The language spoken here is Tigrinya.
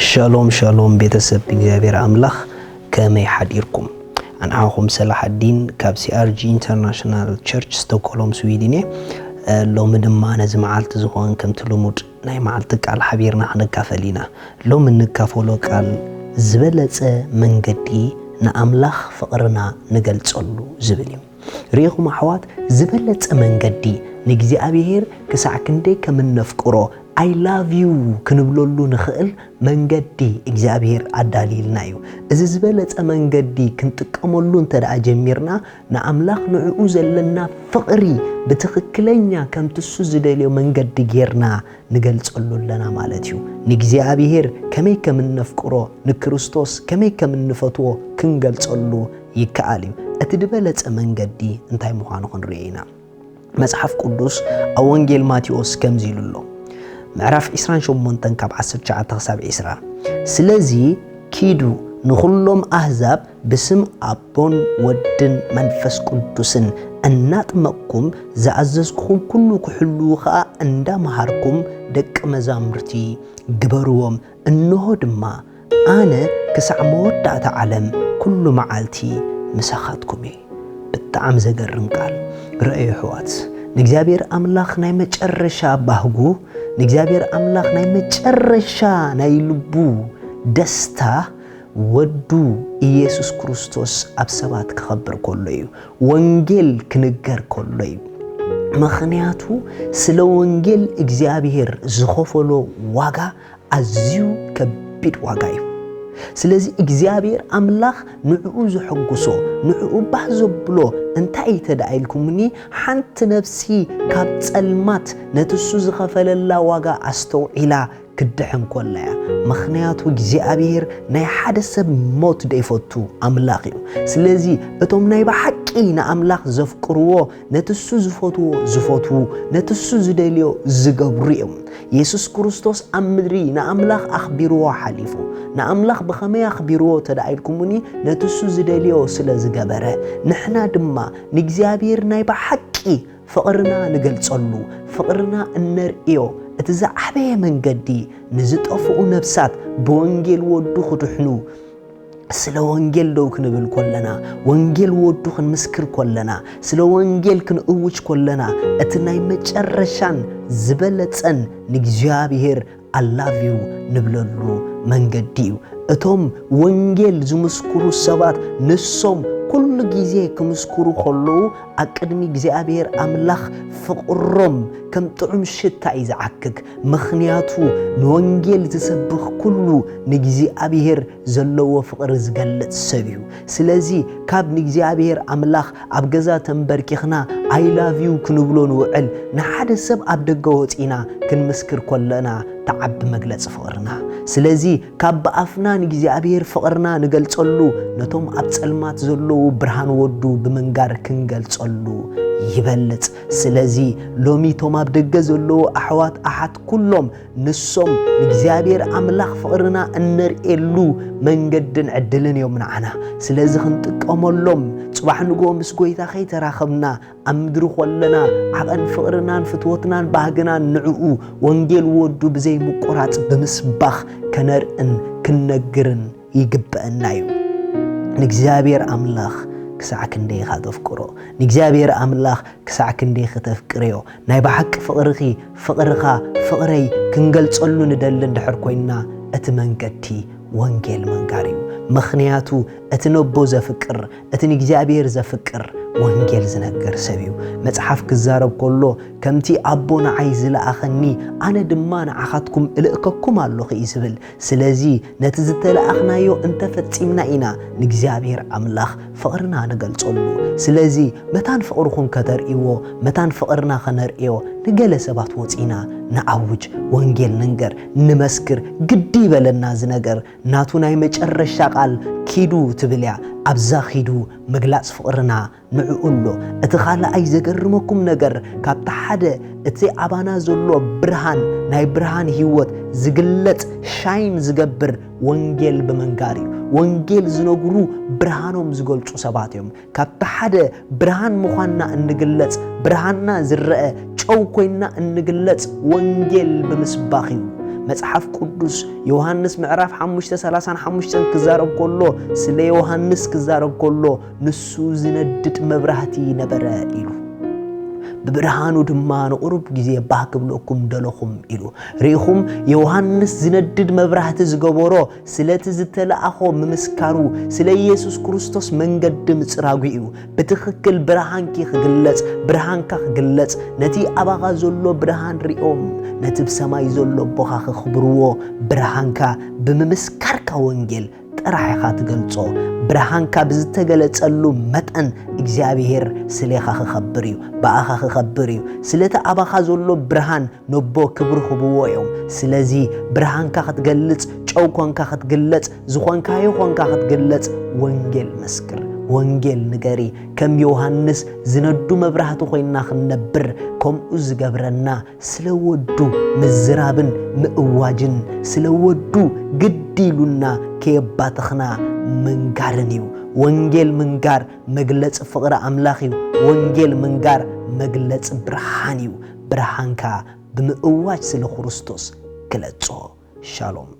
ሻሎም ሻሎም ቤተሰብ እግዚኣብሔር ኣምላኽ፣ ከመይ ሓዲርኩም? ኣንዓኹም ሰላሓዲን ካብ C R G International Church Stockholm Sweden እየ። ሎሚ ድማ ነዚ መዓልቲ ዝኾን ከምቲ ልሙድ ናይ መዓልቲ ቃል ሓቢርና ክንካፈል ኢና። ሎሚ እንካፈሎ ቃል ዝበለጸ መንገዲ ንኣምላኽ ፍቕርና ንገልጸሉ ዝብል እዩ። ርኢኹም ኣሕዋት፣ ዝበለጸ መንገዲ ንእግዚኣብሔር ክሳዕ ክንደይ ከም እነፍቅሮ፣ I love you ክንብለሉ ንኽእል መንገዲ እግዚኣብሔር ኣዳልይልና እዩ። እዚ ዝበለጸ መንገዲ ክንጥቀመሉ እንተ ደኣ ጀሚርና፣ ንኣምላኽ ንዕኡ ዘለና ፍቕሪ ብትኽክለኛ ከምቲ እሱ ዝደልዮ መንገዲ ጌርና ንገልጸሉ ኣለና ማለት እዩ። ንእግዚኣብሔር ከመይ ከም እነፍቅሮ፣ ንክርስቶስ ከመይ ከም እንፈትዎ ክንገልጸሉ ይከኣል እዩ። እቲ ዝበለጸ መንገዲ እንታይ ምዃኑ ክንርኢ ኢና። መጽሓፍ ቅዱስ ኣብ ወንጌል ማቴዎስ ከምዚ ኢሉ ኣሎ። ምዕራፍ ዕስራን ሸሞንተን ካብ ዓሰርተ ትሽዓተ ክሳብ ዕስራ፣ ስለዚ ኪዱ ንኹሎም ኣህዛብ ብስም ኣቦን ወድን መንፈስ ቅዱስን እናጥመቕኩም ዝኣዘዝኩኹም ኩሉ ክሕልዉ ኸኣ እንዳመሃርኩም ደቂ መዛሙርቲ ግበርዎም። እንሆ ድማ ኣነ ክሳዕ መወዳእታ ዓለም ኩሉ መዓልቲ ምሳኻትኩም እየ። ብጣዕሚ ዘገርም ቃል። ረኣዩ ኣሕዋት፣ ንእግዚኣብሔር ኣምላኽ ናይ መጨረሻ ባህጉ፣ ንእግዚኣብሔር ኣምላኽ ናይ መጨረሻ ናይ ልቡ ደስታ ወዱ ኢየሱስ ክርስቶስ ኣብ ሰባት ክኸብር ከሎ እዩ። ወንጌል ክንገር ከሎ እዩ። ምኽንያቱ ስለ ወንጌል እግዚኣብሔር ዝኸፈሎ ዋጋ ኣዝዩ ከቢድ ዋጋ እዩ። ስለዚ እግዚኣብሔር ኣምላኽ ንዕኡ ዘሐጉሶ፣ ንዕኡ ባህ ዘብሎ እንታይ እዩ ተደኣ ኢልኩምኒ፣ ሓንቲ ነፍሲ ካብ ጸልማት ነቲ እሱ ዝኸፈለላ ዋጋ ኣስተውዒላ ክድሕን ከላ እያ። ምኽንያቱ እግዚኣብሔር ናይ ሓደ ሰብ ሞት ደይፈቱ ኣምላኽ እዩ። ስለዚ እቶም ናይ ብሓቂ ንኣምላኽ ዘፍቅርዎ፣ ነቲ እሱ ዝፈትዎ ዝፈትዉ፣ ነቲ እሱ ዝደልዮ ዝገብሩ እዮም። የሱስ ክርስቶስ ኣብ ምድሪ ንኣምላኽ ኣኽቢርዎ ሓሊፉ። ንኣምላኽ ብኸመይ ኣኽቢርዎ ተደኣ ኢልኩምኒ፣ ነቲ እሱ ዝደልዮ ስለ ዝገበረ። ንሕና ድማ ንእግዚኣብሔር ናይ ብሓቂ ፍቕርና ንገልጸሉ፣ ፍቕርና እነርእዮ እቲ ዝዓበየ መንገዲ ንዝጠፍኡ ነፍሳት ብወንጌል ወዱ ክድሕኑ፣ ስለ ወንጌል ደው ክንብል ከለና፣ ወንጌል ወዱ ክንምስክር ከለና፣ ስለ ወንጌል ክንእውጅ ከለና፣ እቲ ናይ መጨረሻን ዝበለጸን ንእግዚኣብሔር I love you ንብለሉ መንገዲ እዩ። እቶም ወንጌል ዝምስክሩ ሰባት ንሶም ኩሉ ግዜ ክምስክሩ ከለዉ ኣብ ቅድሚ እግዚኣብሔር ኣምላኽ ፍቕሮም ከም ጥዑም ሽታ እዩ ዝዓክክ። ምኽንያቱ ንወንጌል ዝሰብኽ ኩሉ ንእግዚኣብሔር ዘለዎ ፍቕሪ ዝገልጽ ሰብ እዩ። ስለዚ ካብ ንእግዚኣብሔር ኣምላኽ ኣብ ገዛ ተንበርኪኽና I love you ክንብሎ ንውዕል፣ ንሓደ ሰብ ኣብ ደገ ወጺና ክንምስክር ከለና ትዓቢ መግለጺ ፍቕርና። ስለዚ ካብ ብኣፍና ንእግዚኣብሔር ፍቕርና ንገልጸሉ፣ ነቶም ኣብ ጸልማት ዘለዉ ብርሃን ወዱ ብምንጋር ክንገልጸሉ ይበልጽ። ስለዚ ሎሚ እቶም ኣብ ደገ ዘለዉ ኣሕዋት ኣሓት ኩሎም ንሶም ንእግዚኣብሔር ኣምላኽ ፍቕርና እነርእየሉ መንገድን ዕድልን እዮም ንዓና። ስለዚ ክንጥቀመሎም፣ ጽባሕ ንግሆ ምስ ጐይታ ከይተራኸብና ኣብ ምድሪ ኾለና ዓቐን ፍቕርናን ፍትወትናን ባህግናን ንዕኡ ወንጌል ወዱ ብዘይ ምቁራጽ ብምስባኽ ከነርእን ክንነግርን ይግበአና እዩ። ንእግዚኣብሔር ኣምላኽ ክሳዕ ክንደይ ኢኻ ተፍቅሮ? ንእግዚኣብሔር ኣምላኽ ክሳዕ ክንደይ ከተፍቅርዮ? ናይ ብሓቂ ፍቕርኺ፣ ፍቕርኻ፣ ፍቕረይ ክንገልጸሉ ንደሊ እንድሕር ኮይንና፣ እቲ መንገዲ ወንጌል ምንጋር እዩ። ምኽንያቱ እቲ ነቦ ዘፍቅር፣ እቲ ንእግዚኣብሔር ዘፍቅር ወንጌል ዝነግር ሰብ እዩ። መጽሓፍ ክዛረብ ከሎ፣ "ከምቲ ኣቦ ንዓይ ዝለኣኸኒ፣ ኣነ ድማ ንዓኻትኩም እልእከኩም ኣለኹ" እዩ ዝብል። ስለዚ ነቲ ዝተለኣኽናዮ እንተፈጺምና ኢና ንእግዚኣብሔር ኣምላኽ ፍቕርና ንገልጸሉ። ስለዚ መታን ፍቕርኹም ከተርእይዎ፣ መታን ፍቕርና ከነርእዮ ንገለ ሰባት ወጺና ንኣውጅ፣ ወንጌል ንንገር፣ ንመስክር፣ ግዲ ይበለና እዚ ነገር። ናቱ ናይ መጨረሻ ቃል ኪዱ ትብል እያ። ኣብዛ ኪዱ ምግላጽ ፍቕርና ንዕኡ ኣሎ። እቲ ካልኣይ ዘገርመኩም ነገር፣ ካብቲ ሓደ እቲ ኣባና ዘሎ ብርሃን፣ ናይ ብርሃን ህይወት ዝግለጽ፣ ሻይን ዝገብር ወንጌል ብምንጋር እዩ። ወንጌል ዝነግሩ ብርሃኖም ዝገልጹ ሰባት እዮም። ካብቲ ሓደ ብርሃን ምዃንና እንግለጽ፣ ብርሃንና ዝረአ፣ ጨው ኮይንና እንግለጽ ወንጌል ብምስባኽ እዩ። መጽሓፍ ቅዱስ ዮሃንስ ምዕራፍ ሓሙሽተ ሰላሳን ሓሙሽተን ክዛረብ ከሎ፣ ስለ ዮሃንስ ክዛረብ ከሎ፣ "ንሱ ዝነድድ መብራህቲ ነበረ" ኢሉ። "ብብርሃኑ ድማ ንቑሩብ ግዜ ባህ ክብለኩም ደለኹም" ኢሉ። ርኢኹም፣ ዮሃንስ ዝነድድ መብራህቲ ዝገበሮ ስለቲ ዝተለኣኾ ምምስካሩ፣ ስለ ኢየሱስ ክርስቶስ መንገዲ ምጽራጉ እዩ። ብትኽክል ብርሃንኪ ክግለጽ፣ ብርሃንካ ክግለጽ፣ ነቲ ኣባኻ ዘሎ ብርሃን ሪኦም፣ ነቲ ብሰማይ ዘሎ ኣቦኻ ክኽብርዎ፣ ብርሃንካ ብምምስካርካ ወንጌል ጥራሕ ኢኻ ትገልጾ። ብርሃንካ ብዝተገለጸሉ መጠን እግዚኣብሔር ስሌኻ ክኸብር እዩ፣ ብኣኻ ክኸብር እዩ። ስለቲ ኣባኻ ዘሎ ብርሃን ነቦ ክብሪ ክብዎ እዮም። ስለዚ ብርሃንካ ክትገልጽ፣ ጨው ኮንካ ክትግለጽ፣ ዝኾንካዮ ኮንካ ክትግለጽ፣ ወንጌል መስክር፣ ወንጌል ንገሪ። ከም ዮሃንስ ዝነዱ መብራህቲ ኮይንና ክንነብር ከምኡ ዝገብረና ስለ ወዱ ምዝራብን ምእዋጅን፣ ስለ ወዱ ግድ ኢሉና ከየባተኽና ምንጋርን እዩ። ወንጌል ምንጋር መግለጺ ፍቕሪ ኣምላኽ እዩ። ወንጌል ምንጋር መግለጺ ብርሃን እዩ። ብርሃንካ ብምእዋጅ ስለ ክርስቶስ ግለጾ። ሻሎም።